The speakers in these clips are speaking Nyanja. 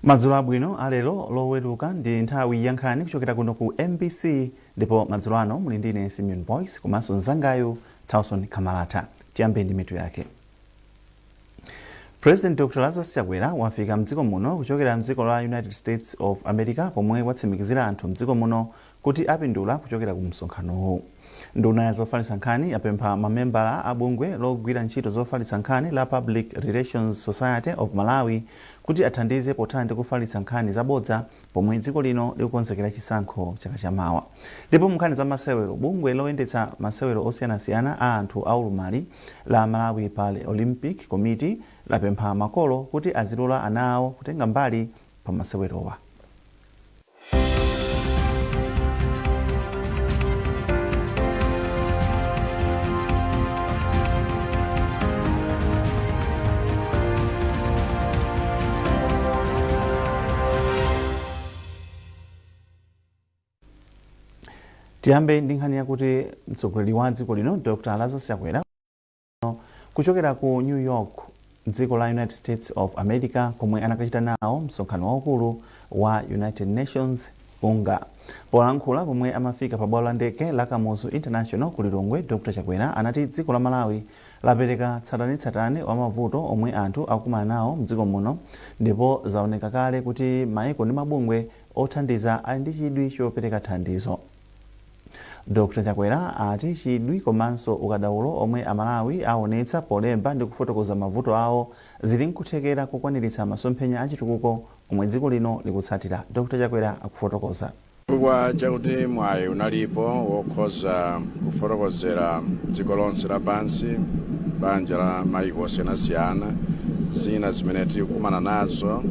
Madzulo abwino alero Loweruka ndi nthawi ya nkhani kuchokera kuno ku MBC, ndipo madzulo ano muli ndine Simeon Boyce komanso mzangayu Tauson Kamalata. Tiyambe ndi mitu yake. President Dr Lazarus Chakwera wafika mdziko muno kuchokera mdziko la United States of America, pomwe watsimikizira anthu mdziko muno kuti apindula kuchokera ku msonkhanowu. Nduna ya zofalitsa nkhani yapempha mamembala a bungwe logwira ntchito zofalitsa nkhani la Public Relations Society of Malawi kuti athandize pothana ndi kufalitsa nkhani zabodza pomwe dziko lino likukonzekera chisankho chaka chamawa. Ndipo mu nkhani za masewero, bungwe loyendetsa masewero osiyanasiyana a anthu aulumali la Malawi Paralympic Committee lapempha makolo kuti azilola ana awo kutenga mbali pa masewerowa. Tiyambe ndi nkhani yakuti mtsogoleri wa dziko lino Dr Lazarus Chakwera kuchokera ku New York mdziko la United States of America, komwe anakachita nawo msonkhano waukulu wa United Nations, UNGA. Polankhula pomwe amafika pa bwalo la ndege la Kamuzu International ku Lilongwe, Dr Chakwera anati dziko la Malawi lapereka tsatanetsatane wa mavuto omwe anthu akukumana nawo mdziko muno, ndipo zaoneka kale kuti maiko ndi mabungwe othandiza ali ndi chidwi chopereka thandizo. Dr Chakwera ati chidwi komanso ukadaulo omwe Amalawi aonetsa polemba ndi kufotokoza mavuto awo zili nkuthekera kokwaniritsa masomphenya achitukuko omwe dziko lino likutsatira. Dr Chakwera akufotokoza. Chifukwa chakuti mwayi unalipo wokhoza kufotokozera dziko lonse lapansi, banja la mayiko osiyanasiyana, zina zimene tikukumana nazo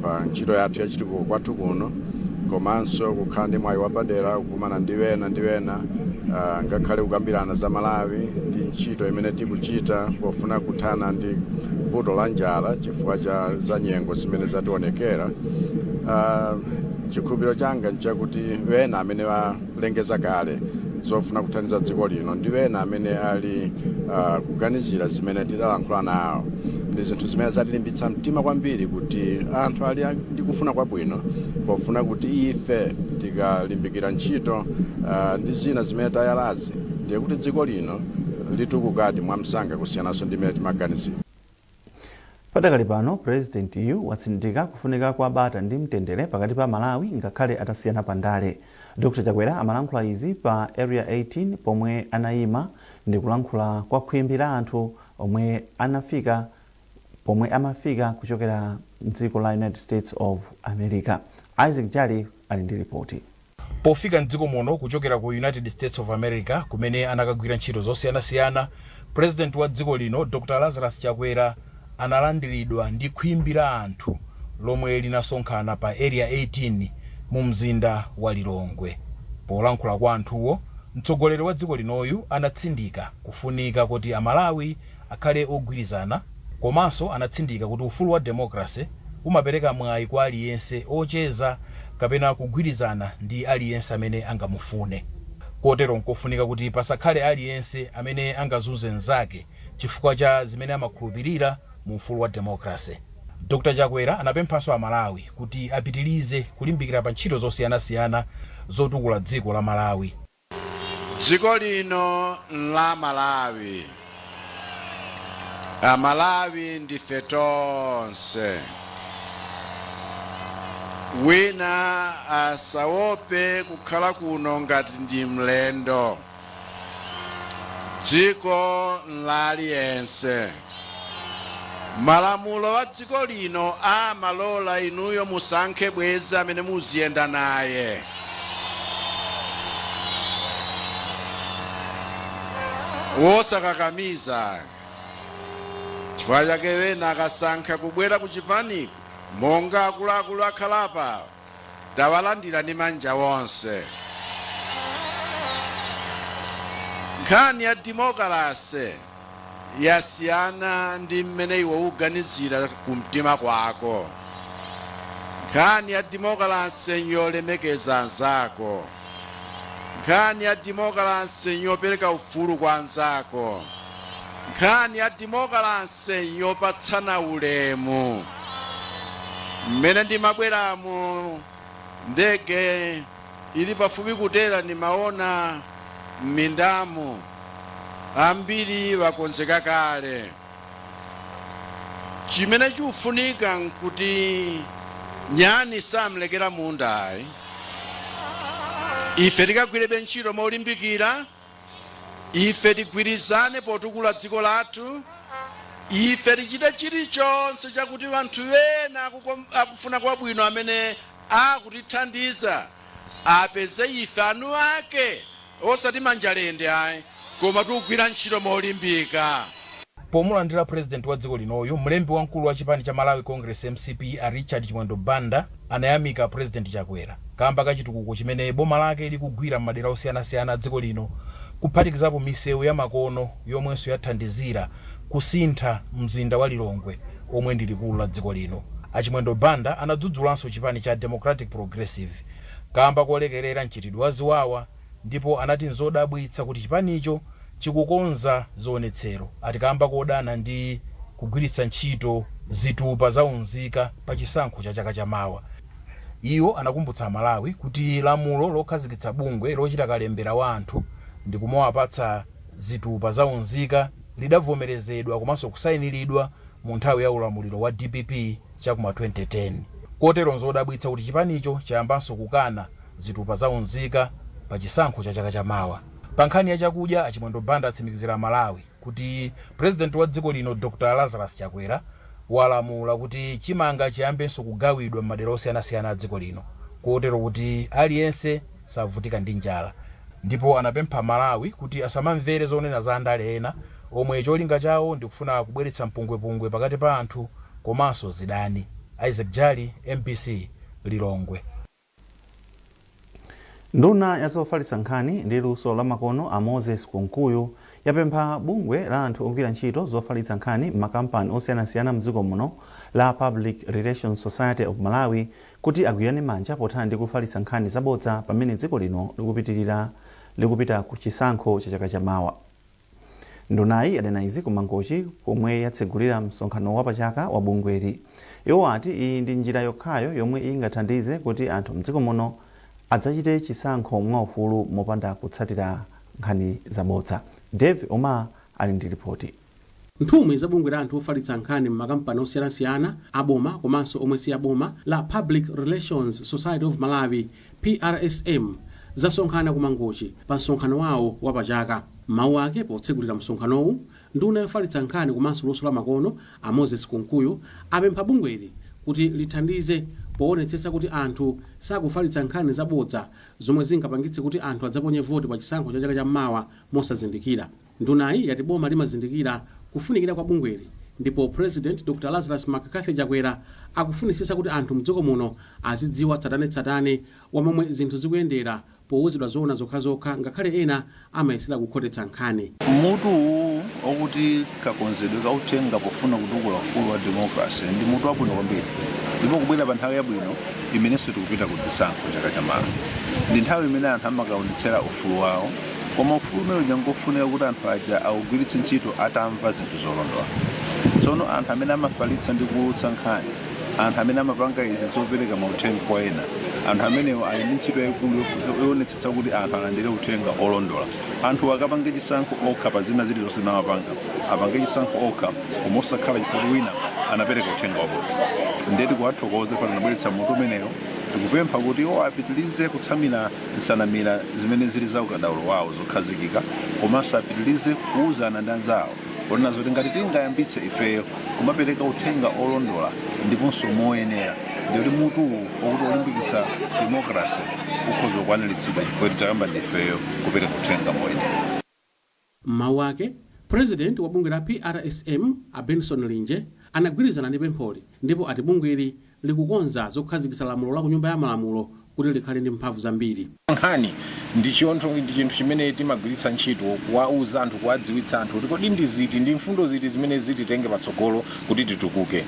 pa ntchito yathu yachitukuko kwathu kuno, komanso kukhala ndi mwayi wapadera kukumana ndi wena ndi wena, ngakhale kukambirana za Malawi ndi ntchito imene tikuchita pofuna kuthana ndi vuto la njala chifukwa cha za nyengo zimene zationekera. Chikhulupiriro changa nchakuti wena amene walengeza kale zofuna kuthandiza dziko lino ndi wena amene ali kuganizira zimene tidalankhula nawo, ndi zinthu zimene zatilimbitsa mtima kwambiri kuti anthu ali ndi kufuna kwabwino pofuna kuti ife tikalimbikira ntchito ndi zina zimene tayalazi, ndiye kuti dziko lino litukukadi mwamsanga kusiyananso ndi mmene timaganizira. Padakali pano, Purezidentiyu watsindika kufunika kwa bata ndi mtendere pakati pa Amalawi ngakhale atasiyana pa ndale. Dr Chakwera amalankhula izi pa Area 18 pomwe anayima ndikulankhula kwa khwimbi la anthu omwe anafika pomwe amafika kuchokera mdziko la United States of America. Isaac Jali ali ndi ripoti. Pofika mdziko muno kuchokera ku United States of America kumene anakagwira ntchito zosiyanasiyana, President wa dziko lino Dr Lazarus Chakwera analandiridwa ndi khwimbi la anthu lomwe linasonkhana pa Area 18 mu mzinda wa Lilongwe. Polankhula kwa anthuwo, mtsogoleri wa dziko linoyu anatsindika kufunika koti Amalawi akhale ogwirizana komanso anatsindika kuti ufulu wa democracy umapereka mwayi kwa aliyense ocheza kapena kugwirizana ndi aliyense amene angamufune. Kotero nkofunika kuti pasakhale aliyense amene angazunze nzake chifukwa cha zimene amakhulupilira mu ufulu wa democracy. Dr Chakwera anapemphanso Amalawi kuti apitilize kulimbikira pa ntchito zosiyanasiyana zotukula dziko la Malawi. Dziko lino nla Malawi. Amalawi ndife tonse. Wina asaope kukhala kuno ngati ndi mlendo. Dziko nla aliyense. Malamulo a dziko lino amalola inuyo musankhe bwenzi amene muziyenda naye. Wosakakamiza. Chifukwa chake wena akasankha kubwera ku chipaniku monga akuluakulu akhala apawa, tawalandira ndi manja onse. Nkhani ya demokalase yasiyana ndi mmene iwe uganizira kumtima kwako. Nkhani ya demokalase nyolemekeza anzako. Nkhani ya demokalase nyopereka ufulu kwa anzako. Nkhani ya demokalase nyopatsana ulemu. Mmene ndimabweramo, ndege ili pafupi kutera, ndimaona m'mindamo ambiri wakonzeka kale. Chimene chikufunika nkuti nyani samlekera munda ayi. Ife tikagwirebe ntchito molimbikira, ife tigwirizane potukula dziko lathu, ife tichite chilichonse chakuti anthu ena akufuna kwabwino amene akutithandiza apeze ife anu ake, osati manjalende ayi, koma tikugwira ntchito molimbika. Pomulandira President wa dziko linoyu, mlembi wamkulu wa chipani cha Malawi Congress, MCP, a Richard Chimwendo Banda anayamika President Chakwera kamba kachitukuko chimene boma lake likugwira m'madera osiyanasiyana a dziko lino, kuphatikizapo misewu ya makono yomwenso yathandizira kusintha mzinda wa Lilongwe omwe ndi likulu la dziko lino. Achimwendo Banda anadzudzulanso chipani cha Democratic Progressive kamba kolekerera mchitidwe wa ziwawa, ndipo anati nzodabwitsa kuti chipanicho chikukonza zionetsero ati kamba kodana ndi kugwiritsa ntchito zitupa za unzika pa chisankho cha chaka chamawa. Iwo anakumbutsa Amalawi kuti lamulo lokhazikitsa bungwe lochita kalembera wa anthu ndi kumawapatsa zitupa za unzika lidavomerezedwa komanso kusayiniridwa mu nthawi ya ulamuliro wa DPP chakuma 2010, kotero nzodabwitsa kuti chipanicho chayambanso kukana zitupa za unzika pa chisankho cha chaka chamawa. Pa nkhani ya chakudya, Achimwendo Banda atsimikizira Malawi kuti President wa dziko lino Dr Lazarus Chakwera walamula kuti chimanga chiyambenso kugawidwa m'madera osiyanasiyana a dziko lino, kotero kuti aliyense savutika ndi njala, ndipo anapempha Malawi kuti asamamvere zonena za andale ena omwe cholinga chawo ndikufuna kubweretsa mpungwepungwe pakati pa anthu komanso zidani. Isaac Jali, MBC, Lilongwe. Nduna ya zofalitsa nkhani ndi luso lamakono a Moses Kunkuyu yapempha bungwe la anthu ogwira ntchito zofalitsa nkhani m'makampani osiyanasiyana mdziko muno la Public Relations Society of Malawi kuti agwirane manja pothana ndi kufalitsa nkhani zabodza pamene dziko lino likupitirira likupita ku chisankho cha chaka chamawa. Ndunayi yanena izi ku Mangochi komwe yatsegulira msonkhano wapachaka wa bungweli. Iwo ati iyi ndi njira yokhayo yomwe ingathandize kuti anthu mdziko muno adzachite chisankho mwaufulu mopanda kutsatira nkhani zabodza. Dave Omar ali ndi ripoti. Nthumwi za bungwe la anthu ofalitsa nkhani m'makampani osiyanasiyana aboma komanso omwe si aboma la Public Relations Society of Malawi, PRSM, zasonkhana ku Mangochi pa msonkhano wawo wapachaka. Mawu ake potsegulira msonkhanowu, nduna yofalitsa nkhani komanso luso la makono a Moses Kunkuyu apempha bungweli kuti lithandize poonetsetsa kuti anthu sakufalitsa nkhani zabodza zomwe zingapangitse kuti anthu adzaponye voti pa chisankho cha chaka cham'mawa mosazindikira. Ndunayi yati boma limazindikira kufunikira kwa bungweli ndipo President Dr Lazarus McCarthy Chakwera akufunitsitsa kuti anthu mdziko muno azidziwa tsatanetsatane wa momwe zinthu zikuyendera powuzidwa zoona zokhazokha, ngakhale ena amayesera kukhotetsa nkhani. Mutu uwu okuti kakonzedwe ka uthenga pofuna kutukula ufulu wa democracy ndi mutu wabwino kwambiri, ndipo kubwera pa nthawi yabwino imenenso tikupita ku zisankho chaka chamawa. Ndi nthawi imene anthu amakaonetsera ufulu wawo, koma ufulu umene uja ngofunika kuti anthu aja awugwiritse ntchito atamva zinthu zolondola. Tsono anthu amene amafalitsa ndi kuwulutsa nkhani, anthu amene amapanga izi zopereka mauthenga kwa ena, anthu amenewo ali ndi ntchito yayikulu yoonetsetsa kuti anthu alandire uthenga olondola. Anthu akapange chisankho okha pa zina zilizonse zimene amapanga, apange chisankho okha koma osakhala chifukwa wina anapereka uthenga wabodza. Ndiye tikuwathokoza pano anabweretsa mutu umenewo. Tikupempha kuti iwo apitilize kutsamira nsanamira zimene zili za ukadaulo wawo zokhazikika, komanso apitilize kuwuzana ndi anzawo ponena zoti ngati tingayambitse ifeyo kumapereka uthenga olondola ndiponso moyenera, ndikuti mutuwu okuti olimbikitsa democracy ukhoza kukwaniritsidwa chifukwa titayamba ndifeyo kupereka uthenga moyenera. M'mawu ake, President wa bungwe la PRSM a Benson Linje anagwirizana ndi pempholi ndipo ati bungweli likukonza zokhazikitsa lamulo la ku Nyumba ya Malamulo. Kuti likhale ndi mphamvu zambiri. Nkhani ndi chinthu, ndi chinthu chimene timagwiritsa ntchito kuwauza anthu, kuwadziwitsa anthu kuti kodi ndi ziti, ndi mfundo ziti zimene zititenge patsogolo kuti titukuke.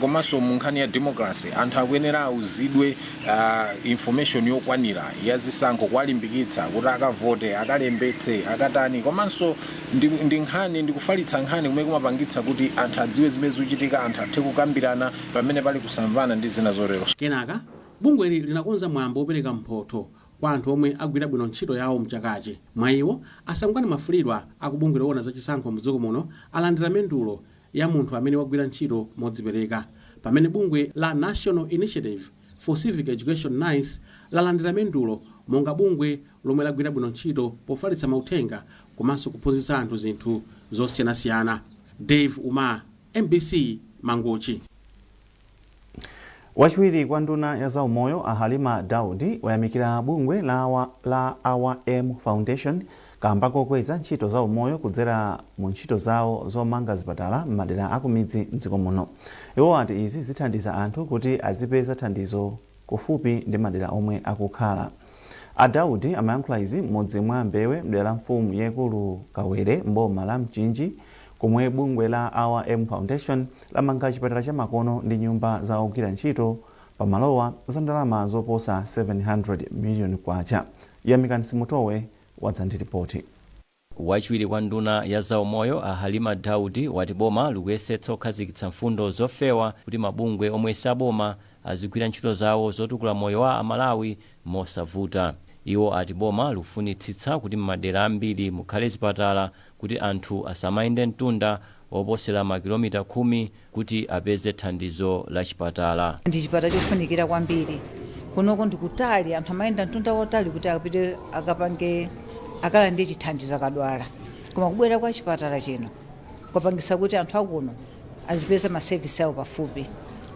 Komanso mu nkhani ya democracy, anthu akuyenera auzidwe information yokwanira ya zisankho, kuwalimbikitsa kuti akavote, akalembetse, akatani. Komanso ndi nkhani, ndi kufalitsa nkhani kumene kumapangitsa kuti anthu adziwe zimene zikuchitika, anthu athe kukambirana pamene pali kusamvana ndi zina zotero. Kenaka bungweli linakonza mwambo wopereka mphotho kwa anthu omwe agwira bwino ntchito yawo mchakachi. Mwa iwo, Asangwani Mwafulirwa akubungwe loona zachisankho mdziko muno alandira mendulo ya munthu amene wagwira ntchito modzipereka, pamene bungwe la National Initiative for Civic Education, NICE, lalandira mendulo monga bungwe lomwe lagwira bwino ntchito pofalitsa mauthenga komanso kuphunzitsa anthu zinthu zosiyanasiyana. Dave Uma, MBC, Mangochi. Wachiwiri kwa nduna ya zaumoyo a Halima Daudi wayamikira bungwe la Our Aim Foundation kamba kokweza ntchito za umoyo kudzera mu ntchito zawo zomanga zipatala m'madera akumidzi mdziko muno. Iwo ati izi zithandiza anthu kuti azipeza thandizo kufupi ndi madera omwe akukhala. A Daudi amayankhula izi m'mudzi mwa Mbewe, mdera la mfumu yaikulu Kawere, mboma la Mchinji, komwe bungwe la Our Aim Foundation lamanga chipatala cha makono ndi nyumba za ogwira ntchito pamalowa za ndalama zoposa 700 miliyoni kwacha. Yamikani Simutowe wadza ndi ripoti. Wachiwiri kwa nduna ya zaumoyo a Halima Daudi wati boma likuyesetsa kukhazikitsa mfundo zofewa kuti mabungwe omwe saboma azigwira ntchito zawo zotukula moyo wa Amalawi mosavuta. Iwo ati boma likufunitsitsa kuti m'madera ambiri mukhale zipatala kuti anthu asamayende mtunda woposera makilomita 10 kuti apeze thandizo la chipatala. Ndi chipatala chofunikira kwambiri. Kunoko ndikutali, anthu amayenda mtunda wotali kuti akapite akapange, akalandire chithandizo akadwala, koma kubwera kwa chipatala chino kwapangisa kuti anthu akuno azipeza ma service awo pafupi.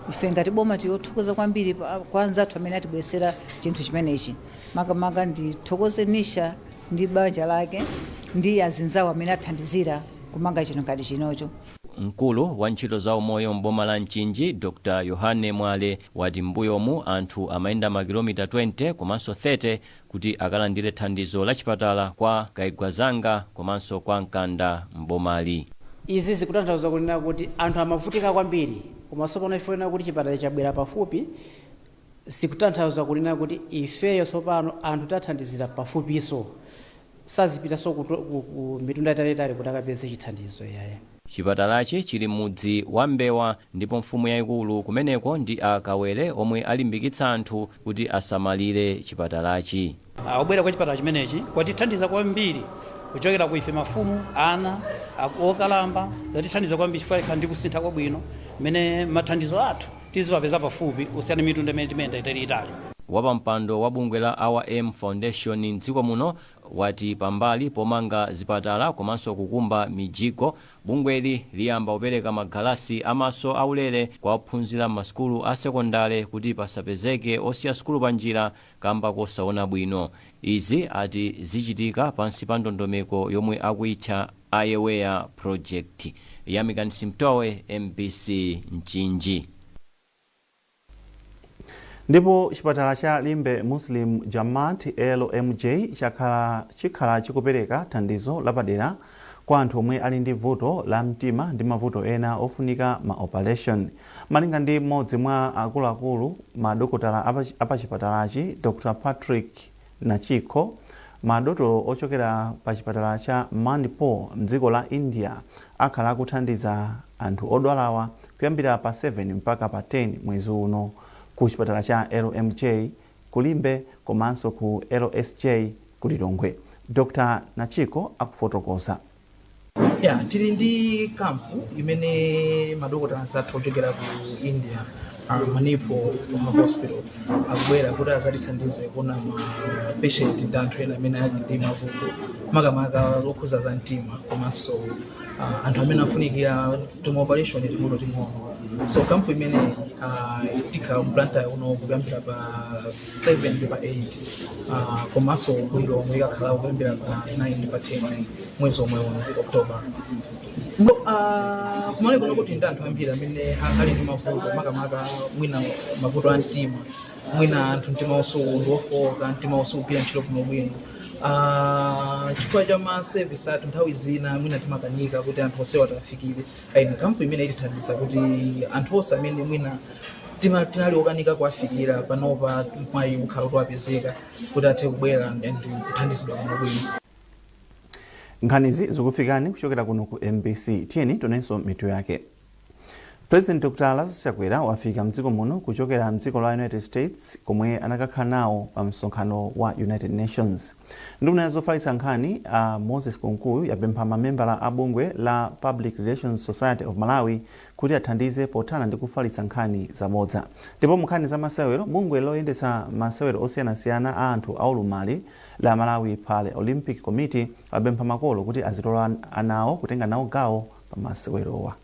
Ife ngati boma tiyothokoza kwambiri kwa anzathu amene atibwesera chinthu chimenechi. Makamaka ndithokoze Nisha ndi banja lake ndi azinzawo amene athandizira kumanga chinthu ngati chinocho. Mkulu wa ntchito za umoyo m'boma la Mchinji, Dr Yohane Mwale, wati m'mbuyomu anthu amayenda makilomita 20 komanso 30 kuti akalandire thandizo la chipatala kwa Kaigwazanga komanso kwa Mkanda m'bomali. Izi zikutanthauza kunena kuti anthu amavutika kwambiri, koma tsopano ifuna kuti chipatala chabwera pafupi, zikutanthauza kunena kuti ifeyo tsopano anthu tathandizira pafupiso, sazipitanso ku mitunda italiitali kuti akapeze chithandizo yaye. Chipatalachi chili m'mudzi wa Mbewa, ndipo mfumu yayikulu kumeneko ndi a Kawere omwe alimbikitsa anthu kuti asamalire chipatalachi. Kubwera kwa chipatala chimenechi kwatithandiza kwambiri, kuchokera ku ife mafumu, ana okalamba, zatithandiza kwambiri chifukwa ikhala ndi kusintha kwabwino mmene mathandizo athu tiziwapeza pafupi usiyana mitunda imene timayenda italiitali. Wapampando wa bungwe la Our Aim Foundation mdziko muno wati pambali pomanga zipatala komanso kukumba mijigo, bungweli liyamba kupereka magalasi amaso aulere kwa ophunzira m'masukulu a sekondale kuti pasapezeke osiya sukulu panjira kamba kosaona bwino. Izi ati zichitika pansi pa ndondomeko yomwe akuyitcha Eyewear Project. Yamikani Simtowe, MBC, Mchinji. Ndipo chipatala cha Limbe Muslim Jamaat, LMJ, chikhala chikupereka thandizo lapadera kwa anthu omwe ali ndi vuto la mtima ndi mavuto ena ofunika ma operation. Malinga ndi mmodzi mwa akuluakulu madokotala apachipatalachi, Dr Patrick Nachiko, madotolo ochokera pa chipatala cha Manipal mdziko la India akhala akuthandiza anthu odwalawa kuyambira pa 7 mpaka pa 10 mwezi uno ku chipatala cha LMJ kuLimbe komanso ku LSJ ku Lilongwe. Dr Nachiko akufotokoza. Ya, tili ndi camp imene madokotala anzathu ochokera ku India, Manipal Hospital, akubwera kuti azatithandize kuona ma patient ndi anthu ena amene ali ndi mavuto, makamaka okhuza za mtima, komanso anthu amene afunikira tuma operation ting'ono ting'ono. So camp imene tikhala mu Blantyre uno kuyambira pa 7 ndi pa 8, komanso ku Lilongwe ikakhala kuyambira pa 9 ndi pa 10 mwezi omwe uno, October. Kumalawi kuno kuti ndi anthu ambiri amene ali ndi mavuto, makamaka mwina mavuto a mtima, mwina anthu mtima wonse ndi wofowoka, mtima wonse kugwira ntchito bwinobwino. Chifukwa cha ma service athu, nthawi zina mwina timakanika kuti anthu onsewa tafikire. Ayi, kampu imene itithandiza kuti anthu onse amene mwina tinali okanika kuwafikira, panopa mwayi ukhala kuti wapezeka kuti athe kubwera ndi kuthandizidwa bwinobwino. Nkhanizi zikufikani kuchokera kuno ku MBC. Tiyeni tionenso mitu yake. President Dr Lazarus Chakwera wafika mdziko muno kuchokera mdziko la United States, komwe anakakhala nawo pa msonkhano wa United Nations. Nduna ya zofalitsa nkhani a Moses Kunkuyu yapempha mamembala a bungwe la Public Relations Society of Malawi kuti athandize pothana ndi kufalitsa nkhani zabodza. Ndipo mu nkhani za masewero, bungwe loyendetsa masewero osiyanasiyana a anthu aulumali la Malawi Paralympic Committee apempha makolo kuti azilola ana awo kutenga nawo gawo pa masewerowa.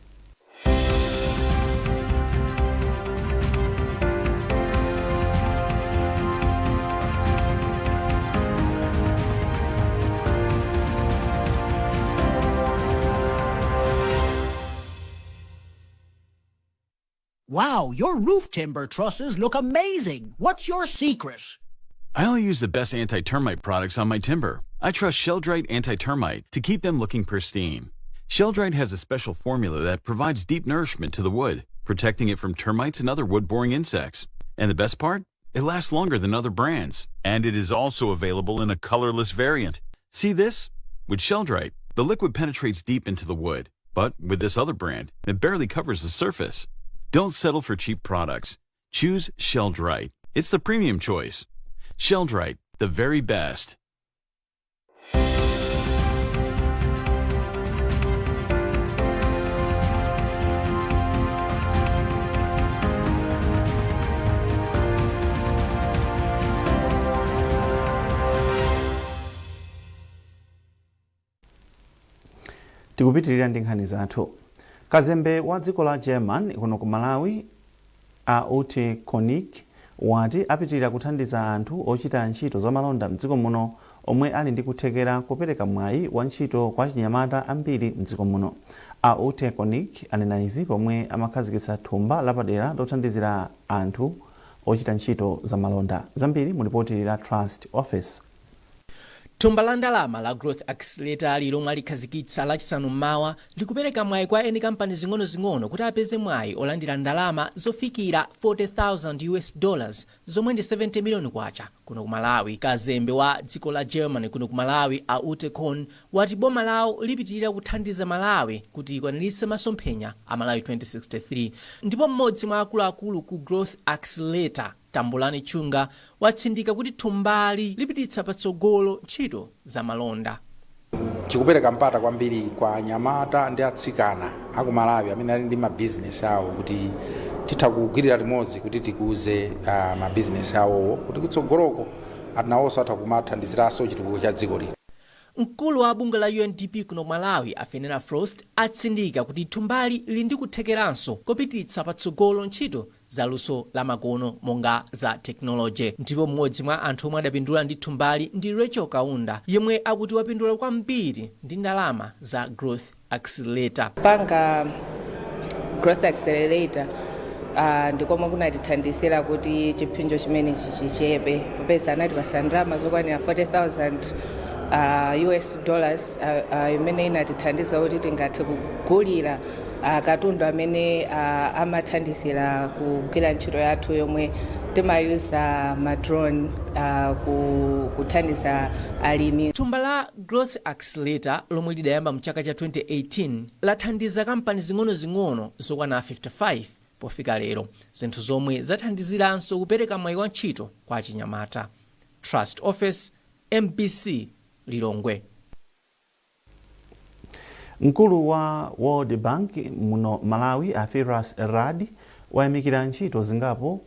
Wow, your roof timber trusses look amazing. What's your secret? I only use the best anti-termite products on my timber. I trust Sheldrite Anti-Termite to keep them looking pristine. Sheldrite has a special formula that provides deep nourishment to the wood, protecting it from termites and other wood-boring insects. And the best part? It lasts longer than other brands. And it is also available in a colorless variant. See this? With Sheldrite, the liquid penetrates deep into the wood. But with this other brand, it barely covers the surface. Don't settle for cheap products. Choose Sheldrite. It's the premium choice. Sheldrite, the very best. Tikupitirira ndi nkhani zathu. Kazembe wa dziko la German kuno ku Malawi a Ute Koenig wati apitirira kuthandiza anthu ochita ntchito zamalonda mdziko muno omwe ali ndi kuthekera kupereka mwayi wa ntchito kwa achinyamata ambiri mdziko muno. A Ute Koenig anena izi pomwe amakhazikitsa thumba lapadera lothandizira anthu ochita ntchito zamalonda. Zambiri mu lipoti la Trust Office. Thumba la ndalama la Growth Accelerator lomwe alikhazikitsa Lachisanu mmawa likupereka mwayi kwa eni kampani zing'onozing'ono kuti apeze mwayi olandira ndalama zofikira 40,000 US dollars, zomwe ndi 70 miliyoni kwacha kuno ku Malawi. Kazembe wa dziko la Germany kuno ku Malawi a Ute Koenig wati boma lawo lipitirira kuthandiza Malawi kuti ikwaniritse masomphenya a Malawi 2063. Ndipo mmodzi mwa akuluakulu ku Growth Accelerator, Tambulani Chunga, watsindika kuti thumbali lipititsa patsogolo ntchito za malonda. Chikupereka mpata kwambiri kwa anyamata ndi atsikana aku Malawi amene ali ndi mabizinesi awo kuti titha kugwirira limodzi kuti tikuze mabizinesi awowo kuti kutsogoloko nawonso atha kumathandiziranso chitukuko cha dziko lino. Mkulu wa bungwe la UNDP kuno Malawi a Fenera Frost atsindika kuti thumbali lili ndi kuthekeranso kopititsa patsogolo ntchito za luso la makono monga za tekinoloji. Ndipo mmodzi mwa anthu omwe adapindula ndi thumbali ndi Rachel Kaunda, yemwe akuti wapindula kwambiri ndi ndalama za Growth Accelerator. Panga Growth Accelerator ndikomwe kunatithandizira kuti chipsinjo chimenechi chichepe, popeza anatipasa ndalama zokwanira 40,000 US dollars imene inatithandiza kuti tingathe kugulira katundu amene amathandizira kugwira ntchito yathu yomwe timayuza ma drone kuthandiza alimi. Thumba la Growth Accelerator lomwe lidayamba mchaka cha 2018 lathandiza kampani zing'onozing'ono zokwana 55 pofika lero, zinthu zomwe zathandiziranso kupereka mwayi wa ntchito kwa achinyamata. Trust Office, MBC, Lilongwe. Mkulu wa World Bank muno Malawi a Firas Rad wayamikira ntchito zingapo,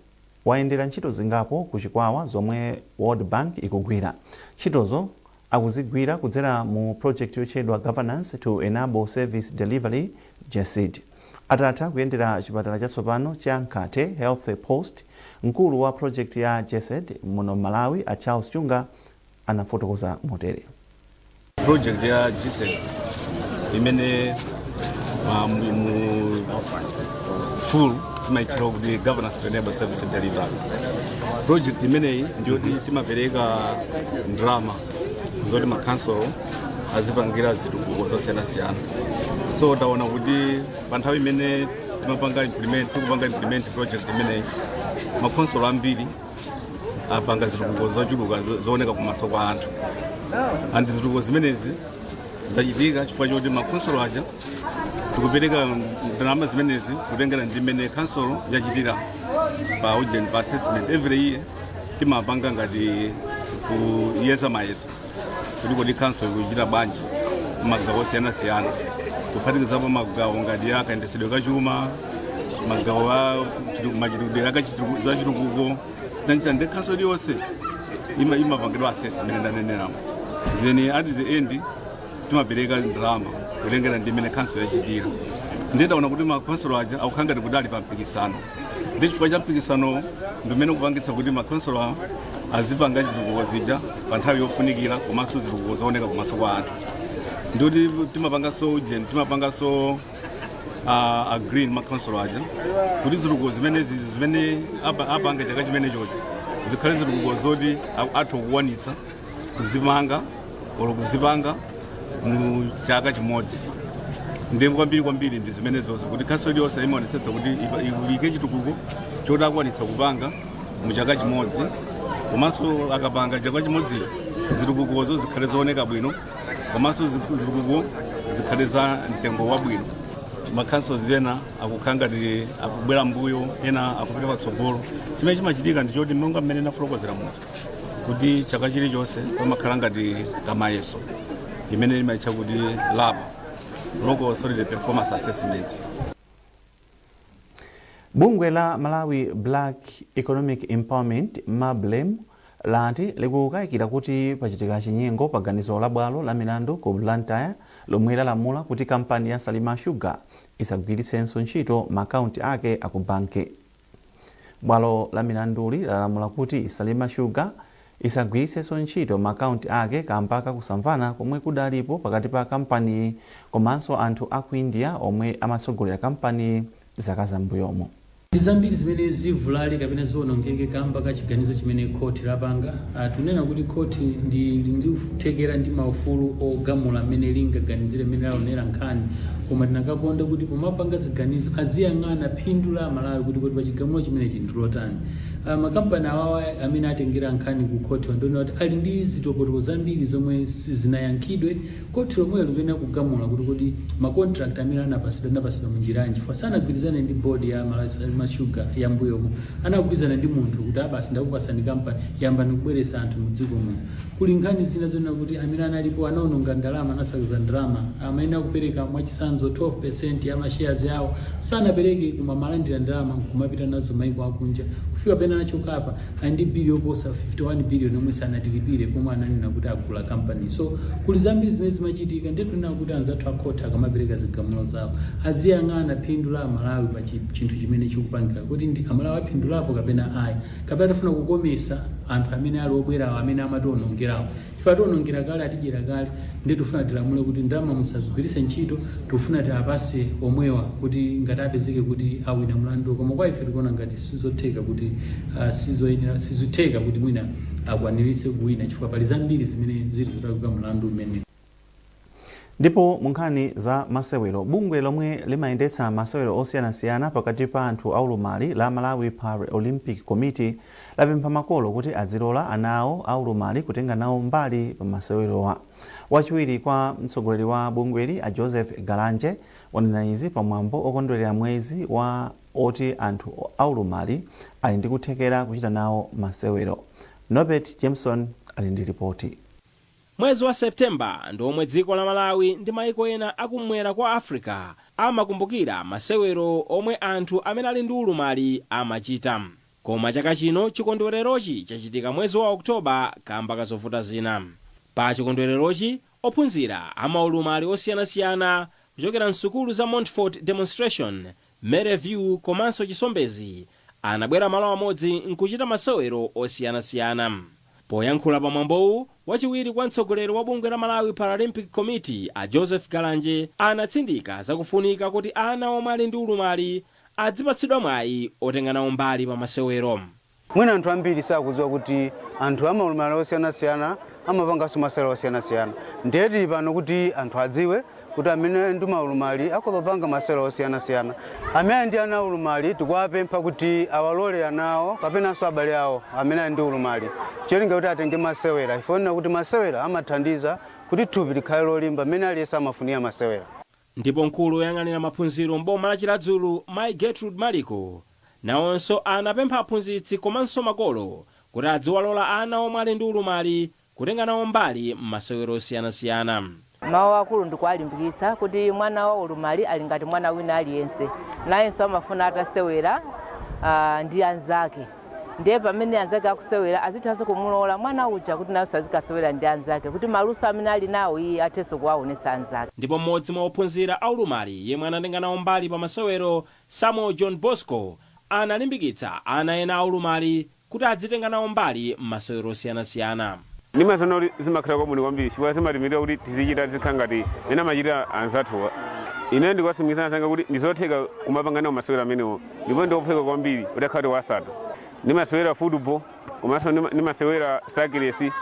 wayendera ntchito zingapo ku Chikwawa zomwe World Bank ikugwira. Ntchitozo akuzigwira kudzera mu project yotchedwa Governance to Enable Service Delivery, GESD. Atatha kuyendera chipatala chatsopano cha Nkate Health Post, mkulu wa project ya GESD muno Malawi a Charles Chunga anafotokoza motere. Project ya GESD imene Mu full timaitchula kuti Governance to Enable Service Delivery. Project imeneyi ndiyoti timapereka ndalama zoti makhansolo azipangira zitukuko zosiyanasiyana. So taona kuti pa nthawi imene timapanga implement, tikupanga implement project imeneyi, makhonsolo ambiri apanga zitukuko zochuluka zooneka kumaso kwa anthu, and zitukuko zimenezi zachitika chifukwa choti makhonsolo aja tikupereka ndalama zimenezi kutengera ndi mmene khonsolo yachitira pa ujeni, pa assessment. Every year timapanga ngati kuyeza mayeso kuti kodi council ikuchita bwanji magawo osiyanasiyana, kuphatikizapo magawo ngati ya kayendetsedwe kachuma, magawo a machitidwe za chitukuko chanchani. Ndi council iliyonse imapangidwa assess imene ndaneneramo, then at the end timapereka ndalama kutengera ndi imene council yachitira. Ndiye taona kuti makhonsolo aja akukhala ngati kuti ali pa mpikisano, ndi chifukwa cha mpikisano ndimene kupangitsa kuti makhonsolo awa azipanga zitukuko zija pa nthawi yofunikira komanso zitukuko zooneka kumaso kwa anthu. Ndikuti timapanganso ujeni, timapanganso agree ndi makhonsolo aja kuti zitukuko zimenezi zimene apanga chaka chimene chocho zikhale zitukuko zoti atha kukwanitsa kuzimanga olo kuzipanga mu chaka chimodzi. Ndi kwambiri kwambiri ndi zimenezozo, kuti khansolo iliyonse imaonetsetsa kuti iyike chitukuko choti akwanitsa kupanga mu chaka chimodzi, komanso akapanga chaka chimodzicho zitukukozo zikhale zooneka bwino, komanso zitukuko zikhale za mtengo wabwino. Makhansolo ena akukhala ngati akubwera mbuyo, ena akupita patsogolo. Chimene chimachitika ndi choti, monga mmene nafotokozera muja, kuti chaka chilichonse pamakhala ngati kamayeso imene imaitcha kuti LAPA, Local Authority Performance Assessment. Bungwe la Malawi Black Economic Empowerment, MABLEM, lati likukayikira kuti pachitika chinyengo pa ganizo la bwalo la milandu ku Blantyre lomwe lalamula kuti kampani ya Salima Sugar isagwiritsenso ntchito maakaunti ake aku banki. Bwalo la milanduli lalamula kuti Salima Sugar isagwiritsenso ntchito maakaunti ake kamba kakusamvana komwe kudalipo pakati pa kampaniyi komanso anthu aku India omwe amatsogolera kampaniyi zaka zambuyomo. Ndi zambiri zimene zivulale kapena ziwonongeke kamba ka chiganizo chimene khoti lapanga. Tunena kuti khoti ndi kuthekera ndi maufulu ogamula mmene lingaganizire, mmene laonera nkhani, koma tinakakonda kuti pomapanga ziganizo aziyang'ana phindu la Malawi, kuti pa chigamulo chimenechi ndi lotani. Makampani awawa amene atengera nkhani ku khoti ndiona kuti ali ndi zitokotoko zambiri zomwe sizinayankhidwe. Khoti lomweyo likuyenera kugamula kuti ma contract amene anapasidwa, anapasidwa munjiranji, chifukwa sanagwirizane ndi board ya Malawi Salima Sugar ya mbuyomo, anagwirizana ndi munthu kuti abasi ndakupasani kampani, yambani kubweresa anthu mu dziko muno. Kuli nkhani zina zonena kuti amene analipo anaononga ndalama, anasakaza ndalama, amayenera kupereka mwachisanzo 12% ya mashares yawo, sanapereke, koma amalandira ndalama nkumapita nazo maiko akunja. Kufika pena anachokapa ali ndi bill yoposa 51 billion yomwe sanatilipire pomwe ananena kuti agula kampani. So kuli zambiri zimene zimachitika. Ndiye tunena kuti anzathu akhoti akamapereka zigamulo zawo aziyang'ana phindu la Amalawi pa chinthu chimene chikupangika, kuti ndi Amalawi aphindulapo kapena ayi, kapena tifuna kukomesa anthu amene ali obwerawo amene amationongerawo. Ife atiwonongera kale, atidyera kale, ndiye tifuna tilamule kuti ndalama musazigwiritse ntchito, tikufuna tiapase omwewa kuti ngati apezeke kuti awina mlandu. Koma kwa ife tikuona ngati sizotheka kuti sizoyenera, sizitheka kuti mwina akwaniritse kuwina, chifukwa pali zambiri zimene zili zolakwika mlandu umene. Ndipo mu nkhani za masewero, bungwe lomwe limayendetsa masewero osiyanasiyana pakati pa anthu aulumali la Malawi Paralympic Committee lapempha makolo kuti azilola ana awo aulumali kutenga nawo mbali pa masewerowa. Wachiwiri kwa mtsogoleri wa bungweli, a Joseph Galanje, wanena izi pamwambo okondwerera mwezi wa oti anthu aulumali ali ndi kuthekera kuchita nawo masewero. Norbert Jameson ali ndi ripoti. Mwezi wa Septemba ndi omwe dziko la Malawi ndi maiko ena akumwera kwa Africa amakumbukira masewero omwe anthu amene ali ndi ulumali amachita, koma chaka chino chikondwererochi chachitika mwezi wa Oktoba kamba kazovuta zina. Pa chikondwererochi, ophunzira amaulumali osiyanasiyana kuchokera msukulu za Montfort Demonstration, Maryview komanso Chisombezi anabwera malo amodzi nkuchita masewero osiyanasiyana. Poyankhula pamwambowu, wachiwiri kwa mtsogoleri wa bungwe la Malawi Paralympic Committee a Joseph Galanje anatsindika zakufunika kuti ana omwe ali ndi ulumali adzipatsidwa mwayi otenga nawo mbali pa masewero. Mwina anthu ambiri sakudziwa kuti anthu amaulumali osiyanasiyana amapanganso masewera osiyanasiyana. Ndiye tili pano kuti anthu adziwe kuti amene ndi maulumali akhoza kupanga masewera osiyanasiyana. Amene ali ndi ana aulumali tikuwapempha kuti awalole ana awo kapenanso abale awo amene ali ndi ulumali, cholinga kuti atenge masewera, chifukwa kuti masewera amathandiza kuti thupi likhale lolimba mmene aliyense amafunira masewera. Ndipo mkulu woyang'anira maphunziro m'boma la Chiradzulu, Mai Gertrude Maliko, nawonso anapempha aphunzitsi komanso makolo kuti adziwalola ana omwe ali ndi ulumali kutenga nawo mbali m'masewero osiyanasiyana. Mawu akulu ndikuwalimbikitsa kuti mwana wa ulumali ali ngati mwana wina aliyense, nayenso amafuna atasewera ndi anzake. Ndiye pamene anzake akusewera azithanso kumulola mwana uja kuti nayenso azikasewera ndi anzake, kuti maluso amene ali nawo iye athenso kuwaonetsa anzake. Ndipo mmodzi mwa ophunzira aulumali yemwe anatenga nawo mbali pa masewero, Samuel John Bosco, analimbikitsa ana ena aulumali kuti adzitenga nawo mbali m'masewero osiyanasiyana. Ndimaziona kuti zimakhala kwabwino kwambiri chifukwa zimatimirira kuti tizichita zikhala ngati mene amachitira anzathuwa. Ine ndikuwatsimikizira anzanga kuti ndizotheka kumapanga nawo masewero amenewo, ndipo ndiophweka kwambiri utakhala kuti wasata. Ndimasewera football, komanso ndimasewera sakiresi,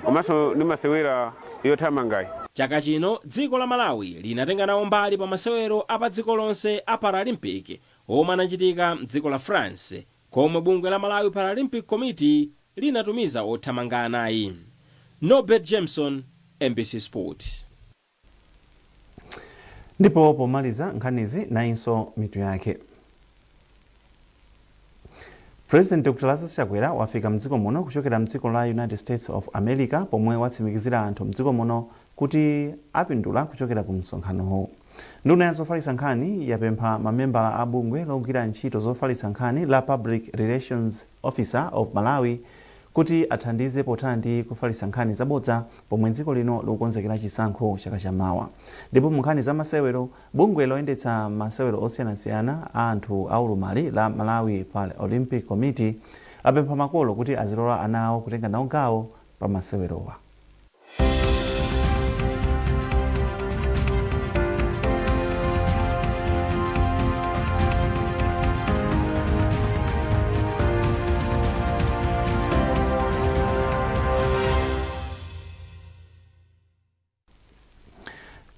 komanso ndimasewera yothamangayi. Chaka chino dziko la Malawi linatenga nawo mbali pa masewero a pa dziko lonse a Paralympic omwe anachitika mdziko la France, komwe bungwe la Malawi Paralympic Committee linatumiza othamanga 4. Norbert Jameson, MBC Sport. Ndipo pomaliza nkhanizi, nayinso mitu yake. President Dr Lazarus Chakwera wafika mdziko muno kuchokera mdziko la United States of America, pomwe watsimikizira anthu mdziko muno kuti apindula kuchokera ku msonkhanowu. Nduna ya zofalitsa nkhani yapempha mamembala a bungwe logwira ntchito zofalitsa nkhani la Public Relations Officer of Malawi kuti athandize pothana ndi kufalitsa nkhani zabodza pomwe dziko lino likukonzekera chisankho chaka chamawa. Ndipo mu nkhani za masewero, bungwe loyendetsa masewero osiyanasiyana a anthu aulumali la Malawi Paralympic Committee lapempha makolo kuti azilola ana awo kutenga nawo gawo pa masewerowa.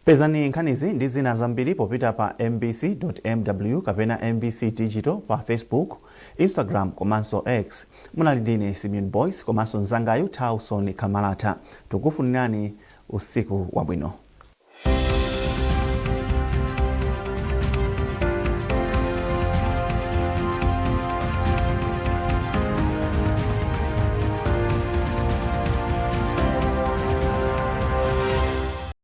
Pezani nkhanizi ndi zina zambiri popita pa mbc.mw kapena MBC Digital pa Facebook, Instagram komanso X. Munali ndine Simeon Boyce komanso mnzangayu Tauson Kamalata. Tikufunirani usiku wabwino.